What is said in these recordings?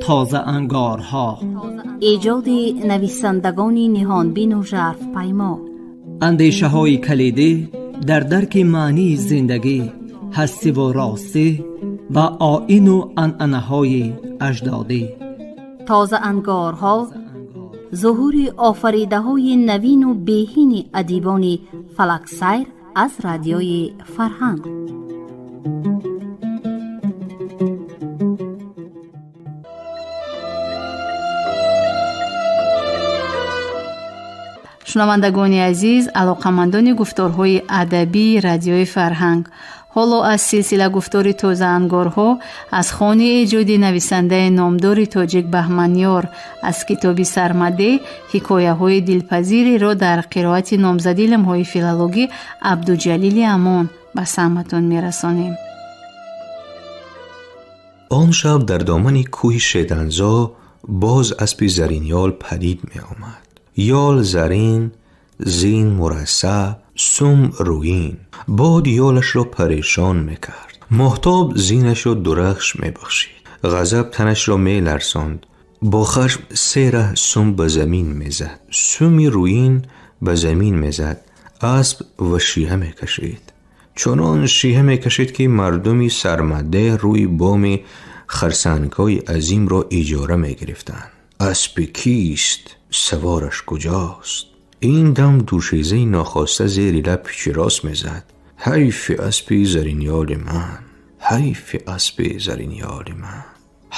Тозаангорҳо. Эҷоди нависандагони ниҳонбину жарфпаймо. Андешаҳои калидӣ дар дарки маънии зиндагӣ, ҳастиву ростӣ ва оину анъанаҳои аҷдодӣ. Тозаангорҳо зуҳури офаридаҳои навину беҳини адибони фалаксайр аз Радиои Фарҳанг. Шунавандагони азиз, алоқамандони гуфторҳои адабии Радиои Фарҳанг, ҳоло аз силсила гуфтори Тозаангорҳо аз хони эҷоди нависандаи номдори тоҷик Баҳманёр аз китоби Сармаде ҳикояҳои дилпазиреро дар қироати номзади илмҳои филологӣ Абдуҷалили Амон ба самъатон мерасонем. Он шаб дар домани кӯҳи Шеданзо боз аспи заринёл падид меомад. Ёл зарин, зин мурассаъ, сум рӯин. Бод ёлашро парешон мекард, моҳтоб зинашро дурахш мебахшид, ғазаб танашро меларзонд. Бо хашм се раҳ сум ба замин мезад, суми рӯин ба замин мезад. Асп ва шиҳа мекашид, чунон шиҳа мекашид, ки мардуми Сармадде рӯи боми харсангҳои азимро иҷора мегирифтанд. Аспи кист? Савораш куҷост? Ин дам душезаи нохоста зери лаб пичирос мезад: ҳайфи аспи заринёли ман, ҳайфи аспи заринёли ман.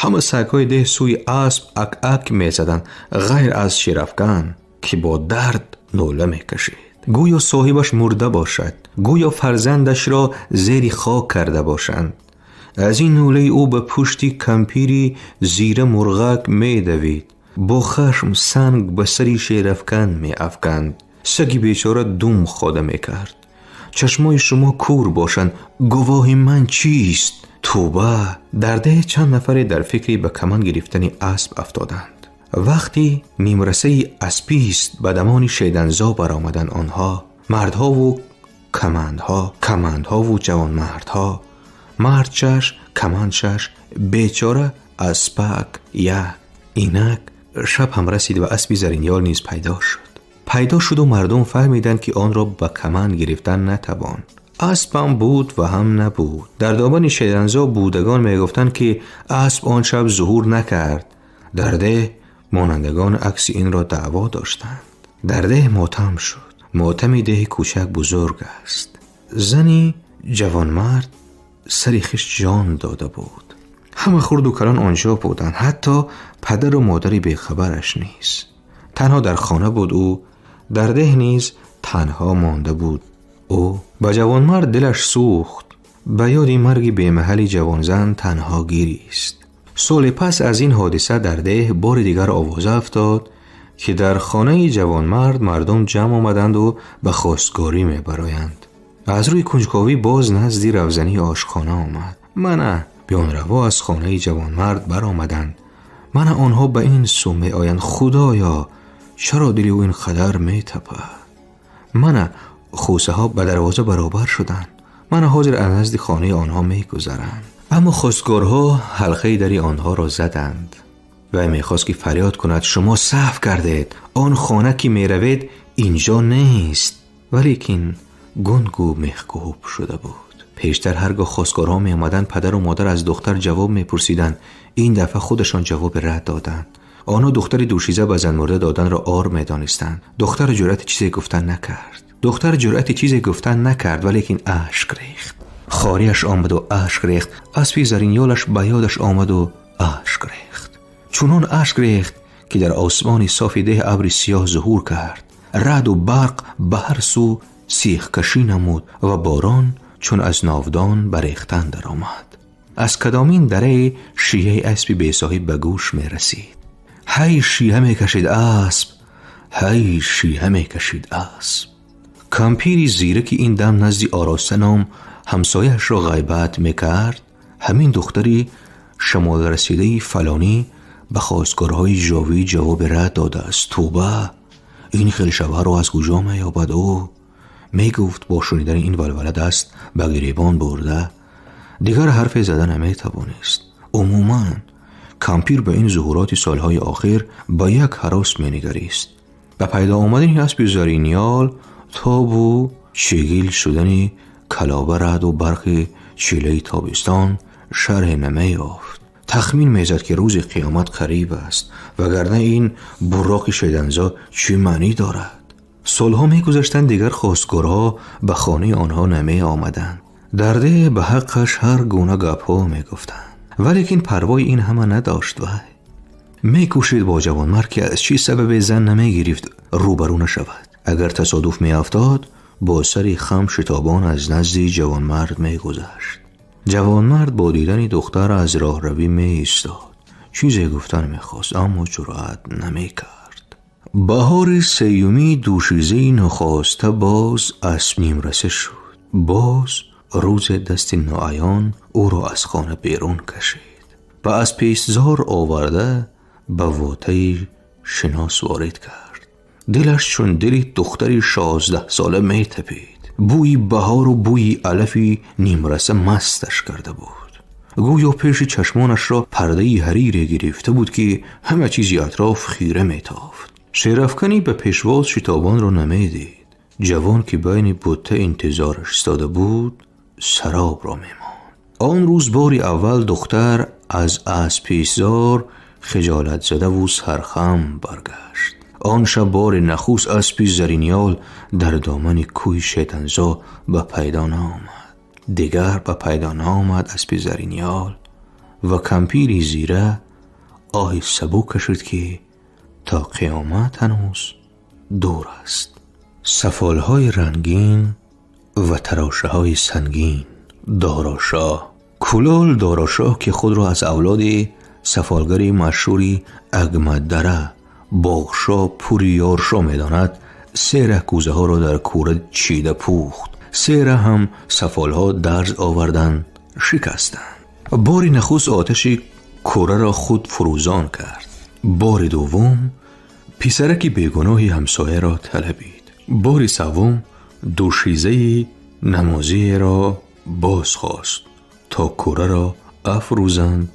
Ҳама сагҳои деҳ сӯи асп ак-ак мезаданд, ғайр аз Шерафкан, ки бо дард нола мекашид, гӯё соҳибаш мурда бошад, гӯё фарзандашро зери хок карда бошанд. Аз ин нолаи ӯ ба пушти кампири зира мурғак медавид, бо хашм санг ба сари Шерафкан меафканд. Саги бечора дум хода мекард. Чашмои шумо кур бошанд, гувоҳи ман чист? Тӯба! Дар деҳ чанд нафаре дар фикри ба каманд гирифтани асп афтоданд. Вақти нимрасаи аспист ба дамони Шеданзо баромаданд онҳо, мардҳову камандҳо, камандҳову ҷавонмардҳо. Мард шаш, каманд шаш, бечора аспак як. Инак шаб ҳам расид ва аспи заринёл низ пайдо шуд. Пайдо шуду мардум фаҳмиданд, ки онро ба каманд гирифтан натавон. Аспам буд ва ҳам набуд. Дар домани Шеданзо будагон мегуфтанд, ки асп он шаб зуҳур накард. Дар деҳ монандагон акси инро даъво доштанд. Дар деҳ мотам шуд. Мотами деҳи кӯчак бузург аст. Зани ҷавонмард сари хиш ҷон дода буд. Ҳама хурду калон онҷо буданд, ҳатто падару модари бехабараш низ. Танҳо дар хона буд ӯ, дар деҳ низ танҳо монда буд ӯ. Ба ҷавонмард дилаш сӯхт, ба ёди марги бемаҳали ҷавонзан танҳо гирист. Соли пас аз ин ҳодиса дар деҳ бори дигар овоза афтод, ки дар хонаи ҷавонмард мардум ҷамъ омаданду ба хостгорӣ мебароянд. Аз рӯи кунҷковӣ боз назди равзании ошхона омад. Мана бёнраво аз хонаи ҷавонмард баромаданд. Мана онҳо ба ин сӯ меоянд. Худоё, чаро дили ӯ ин қадар метапад? Мана хусаҳо ба дарвоза баробар шуданд. Мана ҳозир аз назди хонаи онҳо мегузаранд. Аммо хостгорҳо ҳалқаи дари онҳоро заданд. Вай мехост, ки фарёд кунад: шумо саҳв кардед, он хона, ки меравед, инҷо нест. Валекин гунгу мехкӯб шуда буд. Пештар ҳар гоҳ хостгорҳо меомаданд, падару модар аз духтар ҷавоб мепурсиданд. Ин дафъа худашон ҷавоби рад доданд. Онҳо духтари душиза ба занмурда доданро ор медонистанд. Духтар ҷуръати чизе гуфтан накард. Духтар ҷуръати чизе гуфтан накард, валекин ашк рехт. Хориаш омаду ашк рехт. Аспи заринёлаш ба ёдаш омаду ашк рехт. Чунон ашк рехт, ки дар осмони софи деҳ абри сиёҳ зуҳур кард. Раъду барқ ба ҳар сӯ сихкашӣ намуд ва борон чун аз навдон ба рехтан даромад. Аз кадомин дарае шиҳаи аспи бесоҳиб ба гӯш мерасид. Ҳай шиҳа мекашид асп, ҳай шиҳа мекашид асп. Кампири зираки ин дам назди ороста ном ҳамсояашро ғайбат мекард: ҳамин духтари шамолрасидаи фалонӣ ба хостгорҳои ҷовид ҷавоби рад додааст. Тӯба, ин хел шавҳарро аз куҷо меёбад ӯ? Мегуфт. Бо шунидани ин валвала даст ба гиребон бурда. Дигар ҳарфе зада наметавонист. Умуман кампир ба ин зуҳуроти солҳои охир ба як ҳарос менигарист. Ба пайдо омадани аспи заринёл тобу чигил шудани калоба, раъду барқи чилаи тобистон шарҳе намеёфт. Тахмин мезад, ки рӯзи қиёмат қариб аст, вагарна ин бурроқи шеданзо чӣ маънӣ дорад? Солҳо мегузаштанд, дигар хостгорҳо ба хонаи онҳо намеомаданд. Дар деҳ ба ҳаққаш ҳар гуна гапҳо мегуфтанд, валекин парвои ин ҳама надошт. Вай мекӯшид бо ҷавонмард, ки аз чӣ сабабе зан намегирифт, рӯбарӯ нашавад. Агар тасодуф меафтод, бо сари хам шитобон аз назди ҷавонмард мегузашт. Ҷавонмард бо дидани духтар аз роҳравӣ меистод, чизе гуфтан мехост, аммо ҷуръат намекард. Баҳори сеюмии дӯшизаи нохоста боз асп нимраса шуд. Боз рӯзе дасти ноаён ӯро аз хона берун кашид, ба аспистзор оварда, ба вотаи шинос ворид кард. Дилаш чун дили духтари 16-сола метапид. Бӯи баҳору бӯи алафи нимраса масташ карда буд. Гӯё пеши чашмонашро пардаи ҳарире гирифта буд, ки ҳама чизи атроф хира метофт. Шерафканӣ ба пешвоз шитобонро намедид. Ҷавон, ки байни бутта интизораш истода буд, саробро мемонд. Он рӯз бори аввал духтар аз асписзор хиҷолатзадаву сархам баргашт. Он шаб бори нахуст аспи заринёл дар домани кӯҳи Шетанзо ба пайдо наомад. Дигар ба пайдо наомад аспи заринёл, ва кампири зира оҳи сабук кашид, ки то қиёмат ҳанӯз дур аст. Сафолҳои рангин ва тарошаҳои сангин. Дорошоҳ кулол. Дорошоҳ, ки худро аз авлоди сафолгари машҳури Агмаддара Боғшо Пури Ёршо медонад, сера кӯзаҳоро дар кӯра чида пухт. Сера ҳам сафолҳо дарз оварданд, шикастанд. Бори нахуст оташи кӯраро худ фурӯзон кард. Бори дуввум писараки бегуноҳи ҳамсояро талабид. Бори саввум дӯшизаи намозиеро боз хост, то кӯраро афрӯзанд.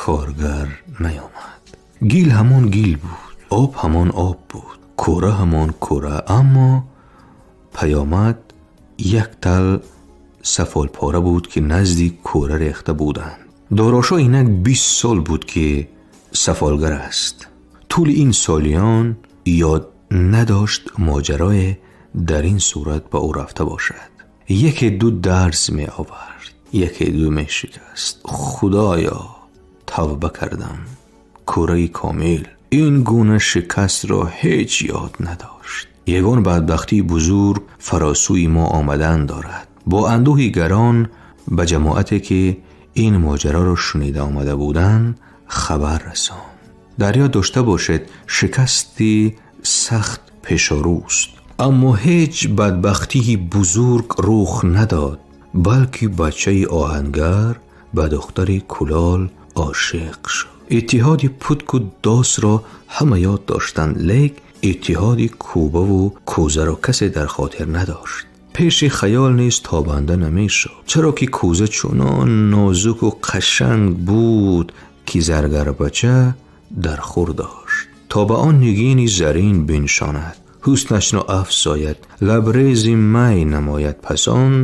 Коргар наёмад. Гил ҳамон гил буд, об ҳамон об буд, кӯра ҳамон кӯра, аммо паёмад як тал сафолпора буд, ки назди кӯра рехта буданд. Дорошо инак 20 сол буд, ки сафолгар аст. Тӯли ин солиён ёд надошт моҷарое дар ин сурат ба ӯ рафта бошад. Яке ду дарз меовард, яке ду мешикаст. Худоё, тавба кардам, кӯраи комил ин гуна шикастро ҳеҷ ёд надошт. Ягон бадбахтии бузург фаросӯи мо омадан дорад. Бо андӯҳи гарон ба ҷамоате, ки ин моҷароро шунида омада буданд, хабар расонд: дар ёд дошта бошед, шикасти сахт пешорӯст. Аммо ҳеҷ бадбахтии бузург рух надод, балки бачаи оҳангар ба духтари кулол ошиқ шуд. Иттиҳоди путку досро ҳама ёд доштанд, лек иттиҳоди кӯбаву кӯзаро касе дар хотир надошт. Пеши хаёл низ тобанда намешуд, чаро ки кӯза чунон нозуку қашанг буд, ки заргарбача дар хур дошт, то ба он нигини зарин биншонад, ҳуснашро афзояд, лабрези май намояд, пас он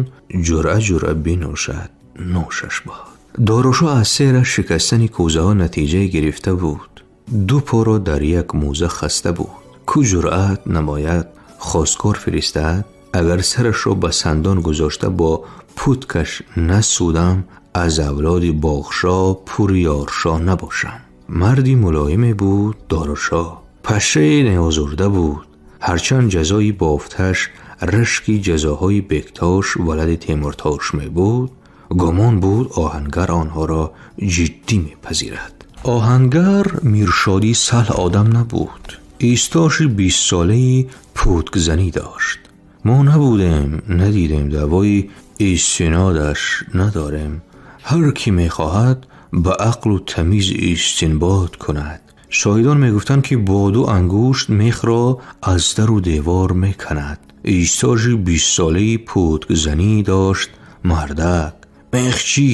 ҷуръа ҷуръа бинӯшад. Нӯшаш бод. Дорошо аз сера шикастани кӯзаҳо натиҷае гирифта буд. Ду поро дар як мӯза хаста буд. Кӯ ҷуръат намояд хосткор фиристад? Агар сарашро ба сандон гузошта бо путкаш насудам, аз авлоди Боғшо Пури Ёршо набошам. Марди мулоиме буд Дорошо, пашшае неозурда буд. Ҳарчанд ҷазои бофташ рашки ҷазоҳои Бектош валади Темуртош мебуд, гумон буд, оҳангар онҳоро ҷиддӣ мепазирад. Оҳангар Миршодӣ саҳл одам набуд. Истоши 20-солаи путкзанӣ дошт. Мо набудем, надидем, даъвои истинодаш надорем. Ҳар кӣ мехоҳад, ба ақлу тамиз истинбот кунад. Шоҳидон мегуфтанд, ки бо ду ангушт мехро аз дару девор меканад. Истожи 20-солаи путкзанӣ дошт мардак. Мехчӣ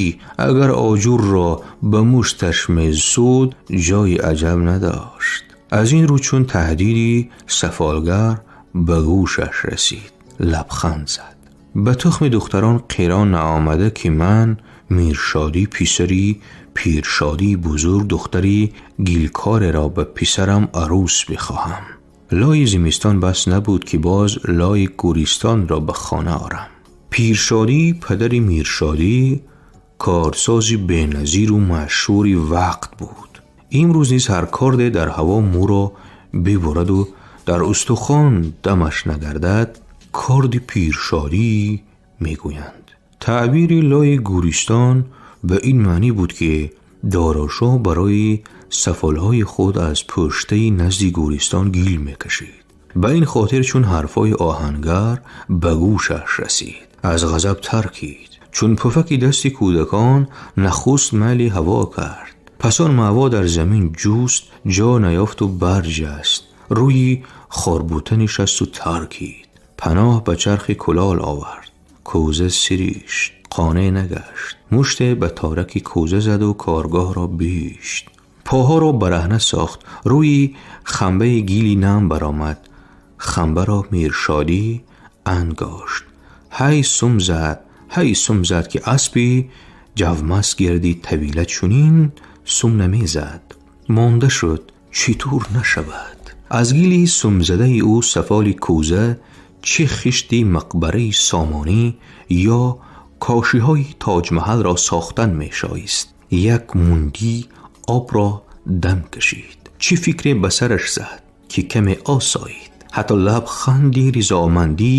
агар оҷурро ба мушташ месуд, ҷои аҷаб надошт. Аз ин рӯ чун таҳдиди сафолгар ба гӯшаш расид, лабханд зад. Ба тухми духтарон қирон наомада, ки ман Миршодӣ писари Пиршодии бузург духтари гилкореро ба писарам арӯс бихоҳам. Лои зимистон бас набуд, ки боз лои гӯристонро ба хона орам. Пиршодӣ, падари Миршодӣ, корсози беназиру машҳури вақт буд. Имрӯз низ ҳар корде дар ҳаво мӯро бибураду дар устухон дамаш нагардад, корди Пиршодӣ мегӯянд. Таъбири лои гӯристон ба ин маънӣ буд, ки Дорошоҳ барои сафолҳои худ аз пуштаи назди гӯристон гил мекашид. Ба ин хотир чун ҳарфҳои оҳангар ба гӯшаш расид, аз ғазаб таркид. Чун пуфаки дасти кӯдакон нахуст майли ҳаво кард. Пас он маъво дар замин ҷуст, ҷо наёфту барҷаст. Рӯи хорбута нишасту таркид. Паноҳ ба чархи кулол овард. Кӯза сиришт, қонеъ нагашт. Муште ба тораки кӯза заду коргоҳро бишт. Поҳоро бараҳна сохт. Рӯи хамбаи гили нам баромад. Хамбаро Миршодӣ ангошт. Ҳай сум зад, ҳай сум зад, ки аспи ҷавмаст гирди тавила чунин сум намезад. Монда шуд, чӣ тур нашавад. Аз гили сумзадаи ӯ сафоли кӯза чӣ хишти мақбараи Сомонӣ ё кошиҳои Тоҷмаҳалро сохтан мешоист. Як мундӣ обро дам кашид. Чӣ фикре ба сараш зад, ки каме осоид. Ҳатто лабханди ризомандӣ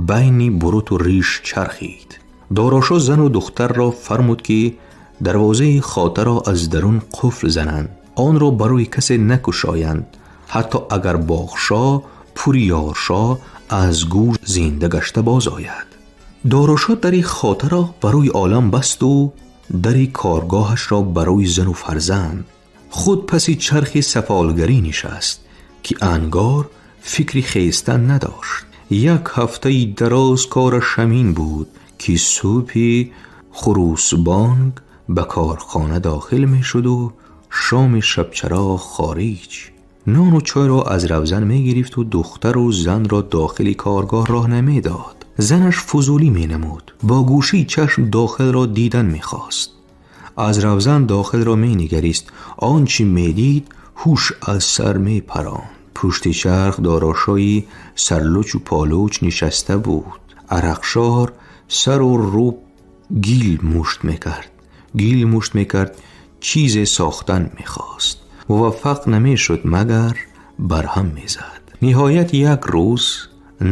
байни буруту риш чархид. Дорошо зану духтарро фармуд, ки дарвозаи хотаро аз дарун қуфл зананд, онро барои касе накушоянд, ҳатто агар Боғшоҳ пури Ёршоҳ аз гӯр зинда гашта боз ояд. Дорошо дари хотаро барои олам басту дари коргоҳашро барои зану фарзанд. Худ паси чархи сафолгарӣ нишаст, ки ангор фикри хестан надошт. Як ҳафтаи дароз кораш ҳамин буд, ки субҳи хурӯсбонг ба корхона дохил мешуду шоми шабчароғ хориҷ. Нону чойро аз равзан мегирифту духтару занро дохили коргоҳ роҳ намедод. Занаш фузулӣ менамуд, бо гӯшаи чашм дохилро дидан мехост. Аз равзан дохилро менигарист. Он чӣ медид, ҳуш аз сар мепаронд. Пушти чарх Дорошои сарлучу получ нишаста буд. Арақшор сару рӯ гил мушт мекард, гил мушт мекард, чизе сохтан мехост. Муваффақ намешуд, магар барҳам мезад. Ниҳоят як рӯз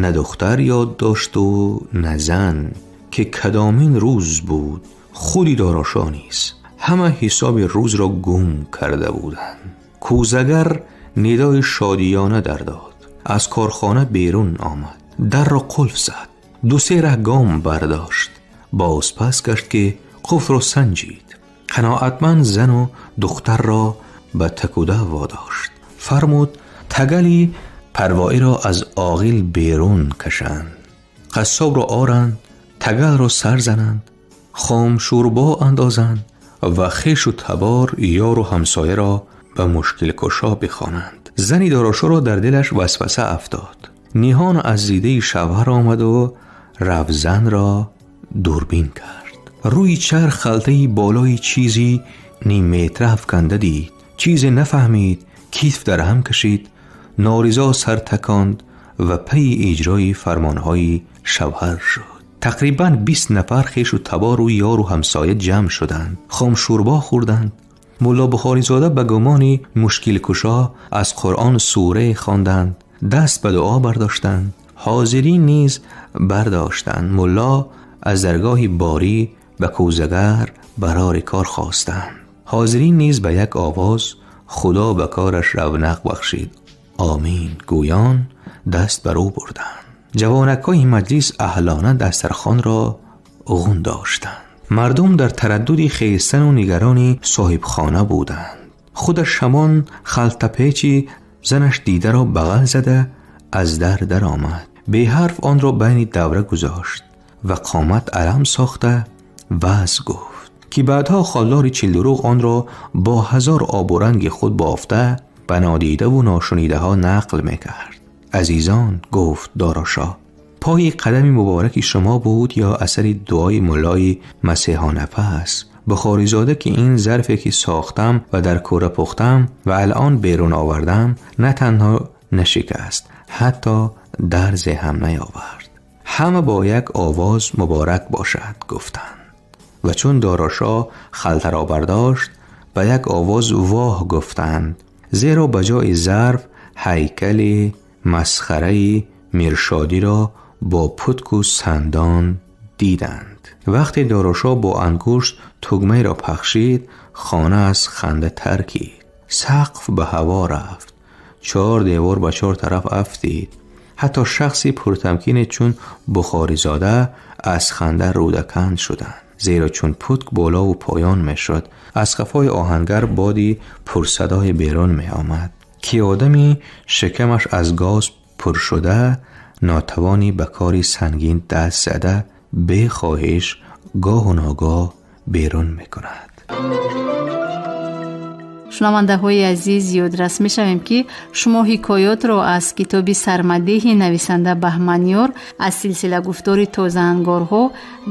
на духтар ёд дошту на зан, ки кадомин рӯз буд. Худи Дорошо низ ҳама ҳисоби рӯзро гум карда буданд. Кӯзагар нидои шодиёна дар дод. Аз корхона берун омад, дарро қулф зад, ду-се раҳ гом бардошт, бозпас гашт, ки қуфлро санҷид. Қаноатманд зану духтарро ба такуда водошт. Фармуд тагали парвоиро аз оғил берун кашанд, қассобро оранд, тагалро сар зананд, хомшӯрбо андозанд ва хешу табор, ёру ҳамсояро ба мушкилкушо бихонанд. Зани Дорошоро дар дилаш васваса афтод. Ниҳон аз дидаи шавҳар омаду равзанро дурбин кард. Рӯи чарх халтаи болои чизи нимметра афканда дид. Чизе нафаҳмид, китф дар ҳам кашид, норизо сар таконд ва пайи иҷрои фармонҳои шавҳар шуд. Тақрибан 20 нафар хешу табору ёру ҳамсоя ҷамъ шуданд, хомшӯрбо хӯрданд. Мулло Бухоризода ба гумони мушкилкушо аз Қуръон сурае хонданд, даст ба дуо бардоштанд. Ҳозирин низ бардоштанд. Мулло аз даргоҳи Борӣ ба кӯзагар барори кор хостанд. Ҳозирин низ ба як овоз «Худо ба кораш равнақ бахшид, омин» гӯён даст бар ӯ бурданд. Ҷавонакҳои маҷлис аҳлона дастархонро ғун доштанд. Мардум дар тараддуди хестану нигарони соҳибхона буданд. Худаш ҳамон халтапечи занаш дидаро бағал зада аз дар даромад. Беҳарф онро байни давра гузошт ва қомат алам сохта وعظ گفت که بعدها خالدار چلدروغ آن را با 1000 آب و رنگ خود بافته به نادیده و ناشنیده ها نقل میکرد. عزیزان، گفت داراشا، پای قدم مبارک شما بود یا اثر دعای ملای مسیحا نفس بخاری زاده که این ظرفی که ساختم و در کوره پختم و الان بیرون آوردم نه تنها نشکست، حتی درز هم نیاورد. همه با یک آواز مبارک باشد گفتند. و چون داراشا خلطه را برداشت به یک آواز واه گفتند، زیرا به جای ظرف هیکل مسخره میرشادی را با پتک و سندان دیدند. وقتی داراشا با انگشت تگمه را پخشید، خانه از خنده ترکید. سقف به هوا رفت، 4 دیوار به 4 طرف افتید. حتی شخصی پرتمکین چون بخاری زاده از خنده رودکند شدند، زیرا چون پتک بالا و پایان می شد از قفای آهنگر بادی پرصدای بیرون می آمد که آدمی شکمش از گاز پر شده ناتوانی به کاری سنگین دست زده به خواهش گاه و ناگاه بیرون می کند. Шунавандаҳои азиз, ёдрас мешавем, ки шумо ҳикоётро аз китоби Сармадеҳи нависанда Баҳманёр аз силсила гуфтори Тозаангорҳо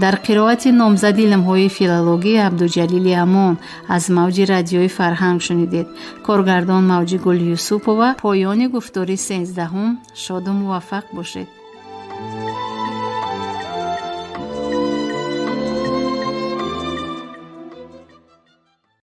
дар қироати номзади илмҳои филологӣ Абдуҷалили Амон аз мавҷи Радиои Фарҳанг шунидед. Коргардон Мавҷигул Юсупова. Поёни гуфтори 13-ҳум. Шоду муваффақ бошед.